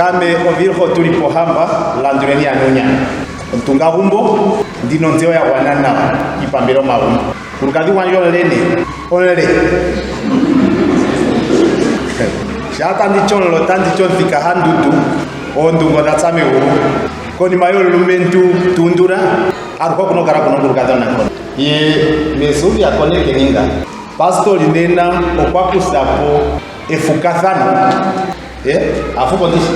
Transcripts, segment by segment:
Ngame oVilho tuli Pohamba, Landuleni Anuunya. Omutungagumbo, ndi na ontseyo ya gwana nawa iipambele yomagumbo. Omukulukadhi gwandje omule nee, omule. Shaa tandi ti omule otandi ti omuthika handundu, oondungu odha tsa megulu. Konima yomulumentu Tundura, aluhe oku na okukala ku na omukulukadhi omunankondo. Ye Mesuvia konekeni ngaa. Pastoli nena okwa kutha po efukathano. Eh, afuko ndishi.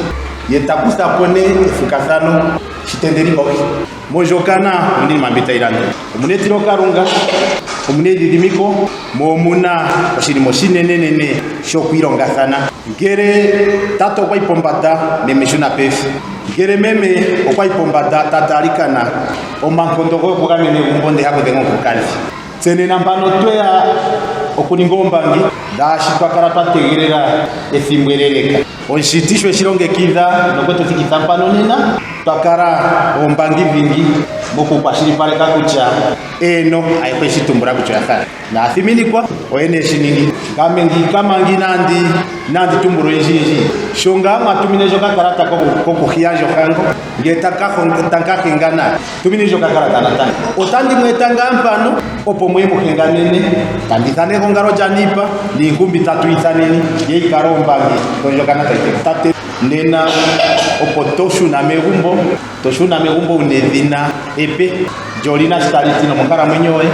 Ye ta kutha po nee efukathano shitendeni kohi. Mondjokana omuna iinima mbi tayi landula. Omuna etilokalunga, omuna eidhidhimiko, mo omuna oshinima oshinenenene shokwiilongathana. Ngele tate okwa yi pombanda, meme shuna pevi. Ngele meme okwa yi pombanda, tate alikana omankondo goye okugamena egumbo nde hakudhenga omukulukadhi. Tse nena mpano otweya okuninga oombangi dhaashi twa kala twa tegelela ethimbo eleleka. Omushiti sho eshi longekidha nokwe tu thikitha mpano nena, twa kala oombangi dhingi mokukwashilipaleka kutya eeno ayehe oye shi tumbula kutya oya hala. Inaya thiminikwa, oye ne shi ningi. Ngame ngiika manga inaandi inaandi tumbula oyendjiyendji, sho ngaa mwa tumine ndje okakalata kokuhiya ndje ohango, ngele tamu ka hengana, Tumine ndje okakalata natango. Otandi mu eta ngaa mpano, opo muye mu henganene. Tandi ithana egongalo lyaNiipa niinkumbi tatu ithaneni, ye yi kale oombangi dhondjokana tayi teka. Tate, nena opo to shuna megumbo, to shuna megumbo wu na edhina epe, lyo oli na shi tali ti nomonkalamwenyo yoye.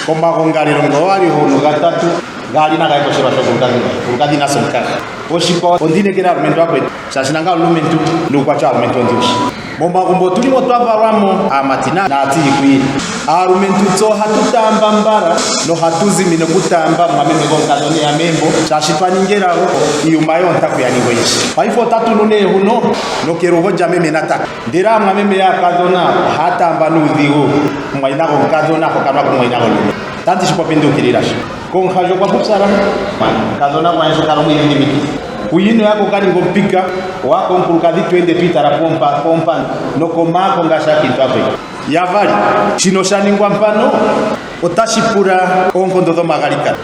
Komagongalelo ngoka wa li ho nu gatatu, gaali naga ye koshelwa shokulukadhi lwoye. Omukulukadhi ina sa omukaga. Oshikwawo, ondi inekela aalumentu aakwetu, shaashi nangame omulumentu nuukwatya waalumentu ondi wu shi. Momagumbo otu li mo twa valwa mo aamati naatsilikwiili. Aalumentu tse ohatu taamba mbala nohatu zimine okutaamba mumwameme gomukadhona eya megumbo shaashi twa ningi elago iiyuma yoontaku ya ningi oyindji. Paife otatu nu nee huno nokelugo lyameme natate. Ndele aamwameme yaakadhona ohaya taamba nuudhigu mumwayina gomukadhona a hokanwa kumumwayina gomulumentu. Otandi shi popi nduukilila sho. Komuhandjo okwa pupyala. Mukadhona gwandje kala omwiidhidhimiki. Kuyina oyako ka ninga omupika wako omukulukadhi tu ende twi itala poompando nokomaako ngaashi aakiintu aakwetu. Yavali, shino sha ningwa mpano otashi pula oonkondo dhomagalikano.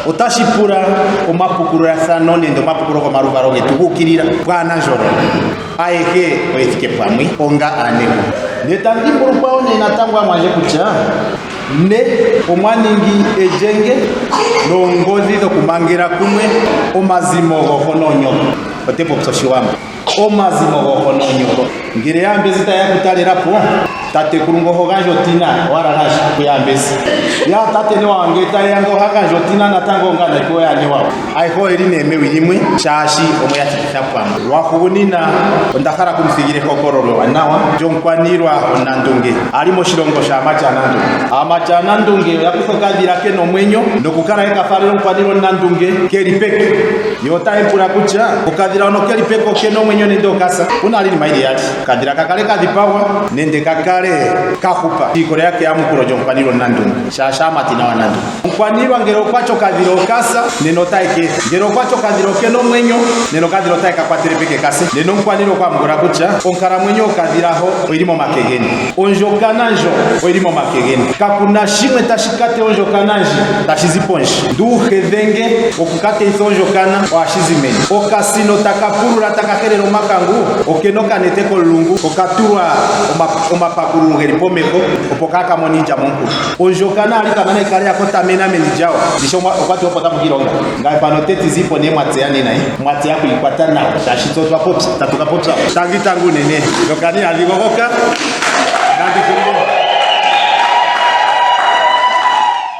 Otashi pula omapukululathano nenge omapukulo gomaluvalo getu gu ukilila pwaa na ndjolo. Ayehe oye thike pamwe onga aanegumbo. Ne tamu dhimbulukwa wo nee natango aamwandje kutya Ne omwa ningi elyenge noongodhi dhokumangela kumwe omazimo gooho noonyoko. Ote popi Oshiwambo. Omazimo gooho noonyoko. Ngele yaambezi taye ya kutalela po, tatekulu ngo ho gandja otina, owala gandja kuyaambezi. Ya tate newawa ngele taye ya ngo oha gandja otina natango onga naikuwo yaanewawa. Ayehe oye li nee mewi limwe shaashi omwe ya thikitha pamwe. Lwahugunina, onda hala ku mu thigila ehokololo ewanawa lyomukwaniilwa omunandunge a li moshilongo shaamati aanandunge. Aamati aanandunge oya kutha okadhila ke na omwenyo nokukala ye ka faalele omukwaniilwa omunandunge ke li peke. Yo otaye mu pula kutya, Okadhila hono ke li peke oke na omwenyo nenge okasa? Opu na iinima yi li iyali, okadhila ka kale ka dhipagwa nenge ka kale ka hupa. Shi ikolelela keyamukulo lyomukwaniilwa omunandunge, shaashi aamati nayo aanandunge. Omukwaniilwa ngele okwa ti okadhila okasa, nena otaye ke etha. Ngele okwa ti okadhila oke na omwenyo, nena okadhila otaye ka kwatele peke ka se. Nena omukwaniilwa okwa yamukula kutya, Onkalamwenyo yokadhila ho oyi li momake geni. Ondjokana ndjo oyi li momake geni. Kaku na shimwe tashi ka teya ondjokana ndji tashi zi pondje. Nduuhedhenge wokukateyitha ondjokana ohashi zi meni. Okasino taka pulula taka helele omakangu oke na okanete komulungu koka tulwa omapakululu ge li pomeho opo kaaka mone iilya momukulo. Ondjokana alikana nayi kale ya kotamena meni lyawo. Ndishi okwa ti opo tamu kiilonga. Ngaye pano ote ti zipo nee mwa tseya nena eh. Mwa tseya kuyikwata nawa. Shaashi tse otwa popya, tatu ka popya wo. Tangi tangi unene. Ndjokana ihadhi gogoka.